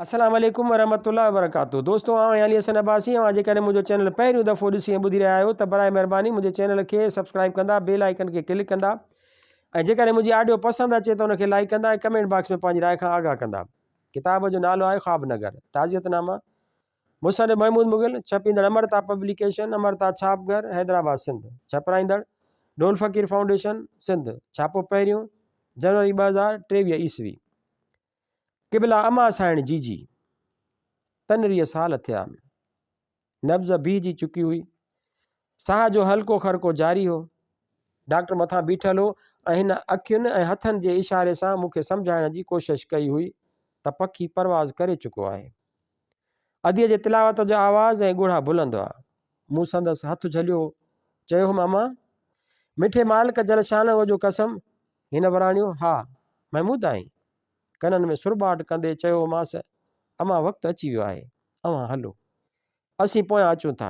السلام عليڪم ورحمة الله وبرڪاته دوستو آئون آهيان علي حسن عباسي اوهان جيڪڏهن منهنجو چينل پهريون دفعو ڏسي ۽ ٻڌي رهيا آهيو ته برائي مهرباني منهنجي چينل کي سبسڪرائب ڪندا بيل آئيڪن کي ڪلڪ ڪندا ۽ جيڪڏهن منهنجي آڊيو پسند اچي ته ان کي لائيڪ ڪندا ۽ ڪمينٽ باڪس ۾ پنهنجي راء کان آگاهه ڪندا ڪتاب جو نالو آهي خواب نگر تعزيت نامه مصنف محمود مغل، ڇپيندڙ امرتا پبليڪيشن، امرتا ڇاپ گهر، حيدرآباد سنڌ، ڇپرائيندڙ ڍول فقير فائونڊيشن، سنڌ، ڇاپو پهريون، جنوري 2023 عيسوي. قبلا اما سائڻ جيجي، تنريء سال ٿيا. نبض بيهجي چڪي هئي. ساهه جو هلڪو خرڪو جاري هو. ڊاڪٽر مٿان بيٺل هو ۽ هن اکين ۽ هٿن جي اشاري سان مون کي سمجهائڻ جي ڪوشش ڪئي هئي ته پکي پرواز ڪري چڪو آهي. اديء جي تلاوت جو آواز ۽ ڳوڙها بلند هئا. مون سندس هٿ جهليو هو. چيو هئم، امان! مٺي مالڪ جل شانه جو قسم! هن وراڻيو، ها، محمود آهين. ڪنن ۾ سرٻاٽ ڪندي چيو هومانس، امان وقت اچي ويو آهي، اوهان هلو. اسين پويان اچون ٿا.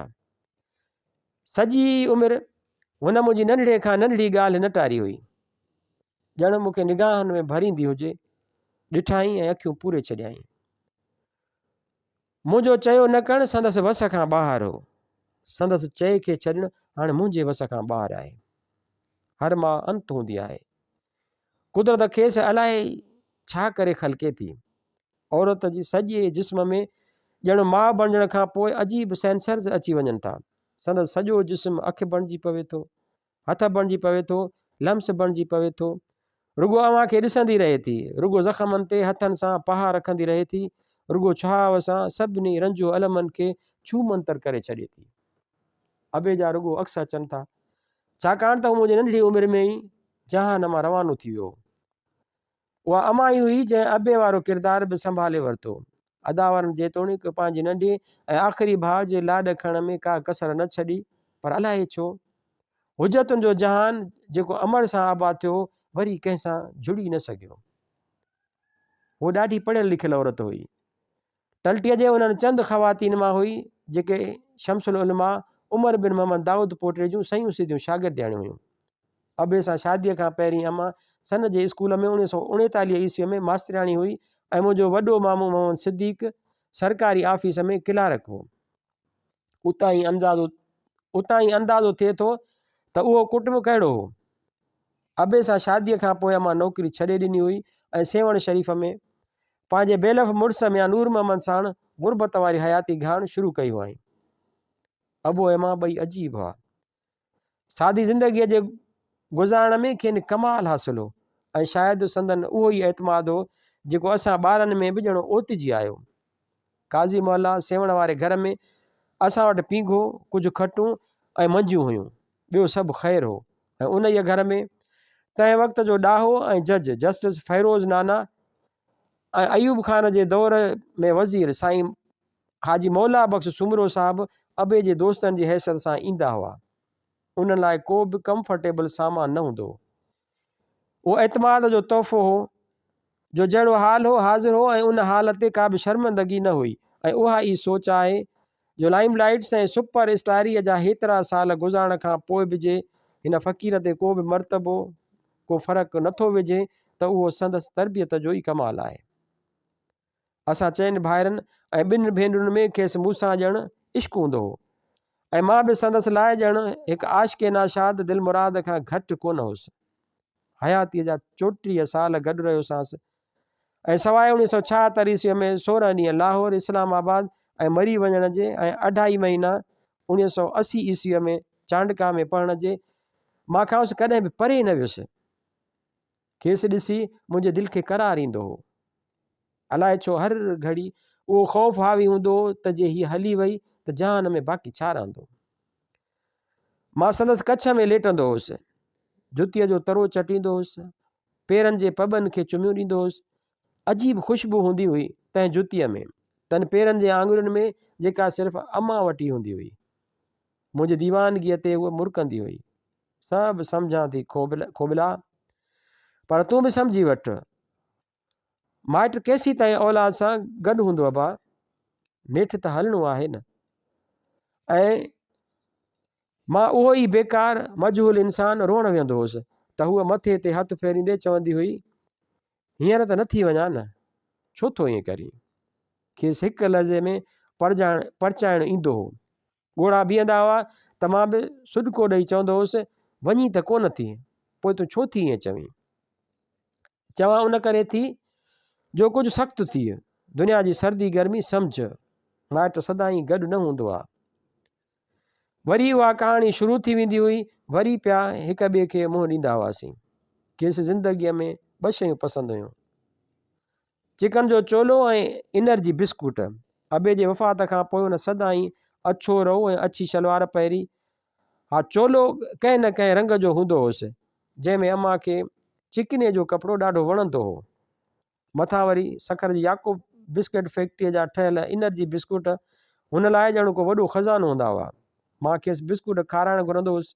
سڄي عمر هن منهنجي ننڍڙي کان ننڍڙي ڳالهه نه ٽاري هئي. ڄڻ مون کي نگاهن ۾ ڀريندي هجي. ڏٺائين ۽ اکيون پوري ڇڏيائين. منهنجو چيو نه ڪرڻ سندس وس کان ٻاهر هو. سندس چئي کي ڇڏڻ هاڻي منهنجي وس کان ٻاهر آهي. هر ماء انت هوندي آهي. قدرت کيس الائي ڇا ڪري خلقي ٿي. عورت جي سڄي جسم ۾ ڄڻ ماء بڻجڻ کان پوء عجيب سينسرز اچي وڃن ٿا. سندس سڄو جسم اک بڻجي پوي ٿو. هٿ بڻجي پوي ٿو، لمس بڻجي پوي ٿو. رڳو اوهان کي ڏسندي رهي ٿي، رڳو زخمن تي هٿن سان پها رکندي رهي ٿي، رڳو ڇهاء سان سڀني رنج و المن کي ڇو منتر ڪري ڇڏي ٿي. ابي جا رڳو عڪس اچن ٿا. ڇاڪاڻ ته هو منهنجي ننڍڙي عمر ۾ ئي جهان مان روانو ٿي ويو هو. اها امان ئي هئي جنهن ابي وارو ڪردار به سنڀالي ورتو. ادا وارن جيتوڻيڪ پنهنجي ننڍي ۽ آخري ڀاء جي لاڏ کڻڻ ۾ ڪا ڪسر نه ڇڏي پر الائي ڇو حجتن جو جهان جيڪو امڙ سان آباد ٿيو هو وري ڪنهن سان جڙي نه سگهيو. هوء ڏاڍي پڙهيل لکيل عورت هئي. ٽلٽيء جي انهن چند خواتين مان هئي جيڪي شمس العلماء عمر بن محمد دائود پوٽي جون سنيون سڌيون شاگردياڻيون هيون. ابي سان شاديء کان پهرين امان سن جي اسڪول ۾ 1939 عيسويء ۾ ماسترياڻي هئي ۽ منهنجو وڏو مامو محمد صديق سرڪاري آفيس ۾ ڪلارڪ هو. اتان ئي اندازو اتان ئي اندازو ٿئي ٿو ته اهو ڪٽنب ڪهڙو هو. ابي سان شاديء کان پوء امان نوڪري ڇڏي ڏني هئي ۽ سيوهڻ شريف ۾ پنهنجي بيلف مڙس ميان نور محمد ساڻ غربت واري حياتي گهارڻ شروع ڪئي هئائين. ابو ۽ امان ٻئي عجيب هئا. سادي زندگيء جي گذارڻ ۾ کين ڪمال حاصل هو ۽ شايد سندن اهو ئي اعتماد هو جيڪو اسان ٻارن ۾ به ڄڻ اوتجي آيو. قاضي محلا سيوهڻ واري گهر ۾ اسان وٽ پينگهو، ڪجهه کٽون ۽ منجيون هيون، ٻيو سڀ خير هو ۽ انهيء گهر ۾ تنهن وقت جو ڏاهو ۽ جج جسٽس فيروز نانا ۽ ايوب خان جي دور ۾ وزير سائين حاجي مولا بخش سومرو صاحب ابي جي دوستن جي حيثيت سان ايندا هئا. انهن لاء ڪو به ڪمفرٽيبل سامان نه هوندو هو. اهو اعتماد جو تحفو هو جو جهڙو حال هو حاضر هو ۽ ان حال تي ڪا به شرمندگي نه هئي ۽ اها ئي سوچ آهي جو لائيم لائيٽس ۽ سپر اسٽاريء جا هيترا سال گذارڻ کان پوء به جي هن فقير تي ڪو به مرتبو ڪو فرق نٿو وجهي ته اهو سندس تربيت جو ئي ڪمال آهي. اسان چئن ڀائرن ۽ ٻن ڀينرن ۾ کيس مون سان ڄڻ عشق هوندو هو ۽ مان به سندس لاء ڄڻ هڪ عاشق ناشاد دلمراد کان گهٽ ڪونه هوس. حياتيء جا 34 سال گڏ رهيوسانس ۽ سواء 1976 عيسويء ۾ 16 ڏينهن لاهور، اسلام آباد ۽ مري وڃڻ جي ۽ اڍائي مهينا 1980 عيسويء ۾ چانڊڪا ۾ پڙهڻ جي، مان کانئس ڪڏهن به پري نه ويس. کيس ڏسي منهنجي دل کي قرار ايندو هو. الائي ڇو هر گهڙي اهو خوف حاوي هوندو هو ته جي هيء هلي وئي ته جهان ۾ باقي ڇا رهندو. مان سندس ڪڇ ۾ ليٽندو هوس. جتيء جو ترو چٽيندو هوس. پيرن جي پٻن کي چميون ڏيندو هوس. عجيب خوشبو هوندي هئي تنهن جتيء ۾، تن پيرن جي آڱرين ۾ جيڪا صرف امان وٽ ئي هوندي هئي. منهنجي ديوانگيء تي هوء مرڪندي هئي. سڀ سمجهان ٿي کوٻلا، پر تون به سمجهي وٺ. مائٽ ڪيسيتائين اولاد سان گڏ هوندو ابا؟ نيٺ ته هلڻو آهي نه. ۽ مان اهو ئي بيڪار مجهول انسان روئڻ ويهندو هوس ته هوء مٿي تي هٿ ڦيريندي چوندي هئي، هينئر ته نه ٿي وڃان نه، ڇو ٿو ائين ڪرين؟ کيس هڪ لحظي ۾ پرجائڻ پرچائڻ ايندو هو. ڳوڙها بيهندا هئا ته مان به سڏڪو ڏئي چوندو هوس، وڃين ته ڪونه ٿي، پوء تون ڇو ٿي ائين چوين؟ چوان ان ڪري ٿي جو ڪجهه سخت ٿيء، دنيا جي سردي گرمي سمجهه، مائٽ سدائين گڏ نه هوندو آ. وري اها ڪهاڻي شروع ٿي ويندي هئي، وري پيا هڪ ٻئي کي منهن ڏيندا هئاسين. کيس زندگيء ۾ ٻه شيون پسند هيون. چڪن جو چولو ۽ انرجي بسڪوٽ. ابي جي وفات کان پوء هن سدائين اڇو رئو ۽ اڇي شلوار پهري. ها چولو ڪنهن نه ڪنهن رنگ جو هوندو هوس، جنهن ۾ امان کي چڪنيء جو ڪپڙو ڏاڍو وڻندو هو. مٿان وري سکر جي يعقوب بسڪٽ فيڪٽريء جا ٺهيل انرجي بسڪوٽ هن لاء ڄڻ ڪو وڏو خزانو هوندا هئا. مان کيس بسڪوٽ کارائڻ گهرندو هوس،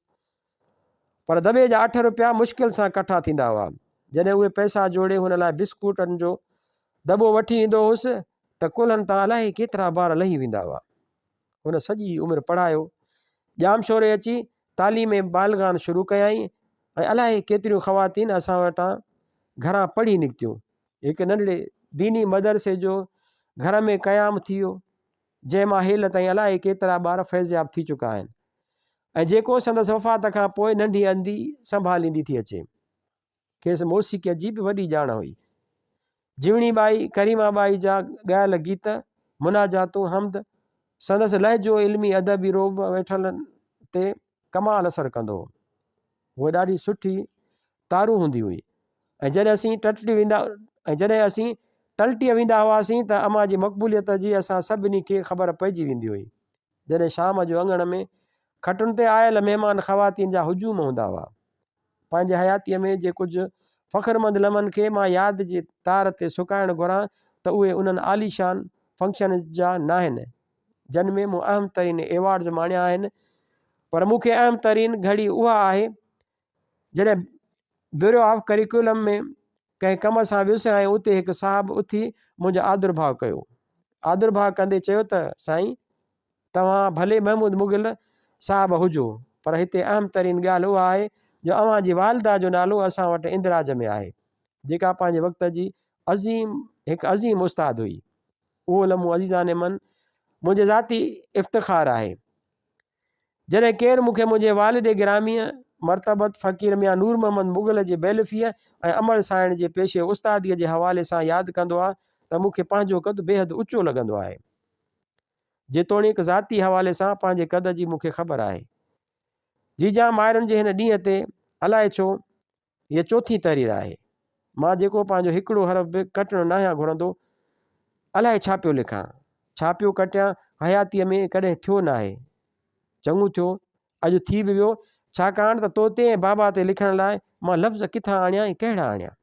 پر دٻي جا اٺ روپيا مشڪل سان ڪٺا ٿيندا هئا. جڏهن اهي پئسا جوڙي هن لاء بسڪوٽن جو دٻو وٺي ايندو هوس ته ڪلهن تان الائي ڪيترا بار لهي ويندا هئا. هن سڄي عمر پڙهايو. ڄامشوري اچي تعليم بالغان شروع ڪيائين ۽ الائي ڪيتريون خواتين اسان وٽان گهران پڙهي نڪتيون. هڪ ننڍڙي ديني مدرسي جو گهر ۾ قيام ٿي ويو، جنهن مان هيل تائين الائي ڪيترا ٻار فيضياب ٿي چڪا آهن. ۽ جيڪو سندس وفات کان پوء ننڍي انڌي سنڀاليندي ٿي اچي. کيس موسيقيء جي به وڏي ڄاڻ هئي. جيوڻي ٻائي، ڪريما ٻائي جا ڳايل گيت، مناجاتون، حمد، سندس لهجو علمي ادبي رعب ويٺلن تي ڪمال اثر ڪندو هو. هوء ڏاڍي سٺي تارون هوندي هئي ۽ جڏهن اسين ٽلٽي ويندا ۽ جڏهن اسين ٽلٽيء ويندا هئاسين ته امان جي مقبوليت جي اسان سڀني کي خبر پئجي ويندي هئي. جڏهن شام جو اڱڻ ۾ کٽن تي آيل مهمان خواتين جا هجوم هوندا هئا. پنهنجي حياتيء ۾ جي ڪجهه فخرمند لمحن کي مان ياد جي تار تي سڪائڻ گهران ته اهي انهن عاليشان فنڪشنز جا ناهن، جن ۾ مون اهم ترين ايوارڊز ماڻيا آهن، پر مون کي اهم ترين گهڙي اها آهي، جڏهن بيورو آف ڪريڪيولم ۾ ڪنهن ڪم سان ويس ۽ اتي هڪ صاحب اٿي منهنجو آڌرڀاء ڪيو. آڌرڀاء ڪندي چيو ته سائين توهان ڀلي محمود مغل صاحب هجو پر هتي اهم ترين ڳالهه اها آهي جو اوهان جي والده جو نالو اسان وٽ اندراج ۾ آهي جيڪا پنهنجي وقت جي عظيم هڪ عظيم استاد هئي. اهو لمحو عزيزان من منهنجي ذاتي افتخار آهي. جڏهن ڪير مون کي منهنجي والد گراميء مرتبت فقير ميان نور محمد مغل جي بيلفيء ۽ امڙ سائڻ جي پيشي استاديء جي حوالي سان ياد ڪندو آ ته مون کي پنهنجو قد بيحد اوچو لڳندو آهي. جيتوڻيڪ ذاتي حوالي سان پنهنجي قد جي مون کي خبر آهي. جيجان مائرن جي هن ڏينهن تي الائي ڇو هيء چوٿين تحرير آهي. مان جيڪو پنهنجو هڪڙو حرف به ڪٽڻ ناهيان گهرندو. الائي ڇا پيو لکان، ڇا پيو ڪٽيان، حياتيء ۾ ڪڏهن ٿيو ناهي. چڱو ٿيو، اڄ ٿي به ويو، ڇاڪاڻ ته توتي ۽ بابا تي لکڻ لاء مان لفظ ڪٿان آڻيان ۽ ڪهڙا آڻيان.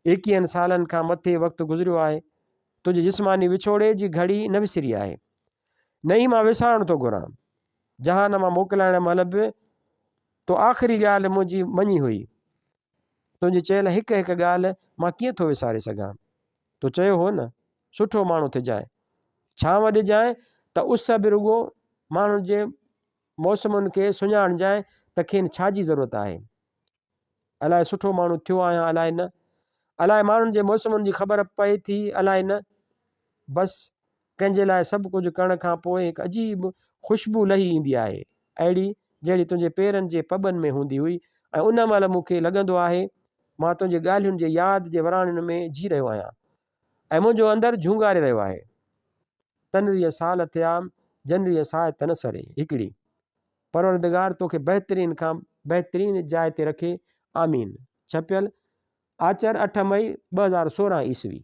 ايڪيهن سالن کان مٿي وقت گذريو آهي. تنهنجي جسماني وڇوڙي جي گهڙي نه وسري آهي. نه ئي مان وسارڻ ٿو گهران. جهان مان موڪلائڻ مهل به تو آخري ڳالهه منهنجي مڃي هئي. تنهنجي چيل هڪ هڪ ڳالهه مان ڪيئن ٿو وساري سگهان. تو چيو هو نه، سٺو ماڻهو ٿجانء. ڇانو ڏجانء ته اس به رڳو ماڻهن جي موسمن کي سڃاڻجانء ته کين ڇا جي ضرورت آهي. الائي سٺو ماڻهو ٿيو آهيان الائي نه، الائي ماڻهن جي موسمن جي خبر پئي ٿي الائي نه، بس ڪنهن جي لاء سڀ ڪجهه ڪرڻ کان پوء هڪ عجيب خوشبو لهي ايندي آهي، اهڙي جهڙي تنهنجي پيرن جي پٻن ۾ هوندي هئي ۽ ان مهل مون کي لڳندو آهي مان تنهنجي ڳالهين جي ياد جي وراڻين ۾ جي رهيو آهيان ۽ منهنجو اندر جهونگاري رهيو آهي. تنريء سال ٿيام، جنريء ساء تن سري. هڪڙي. پروردگار توکي بهترين کان بهترين جاء تي رکي آمين ڇپيل آچر 8 مئي 2016 عيسوي.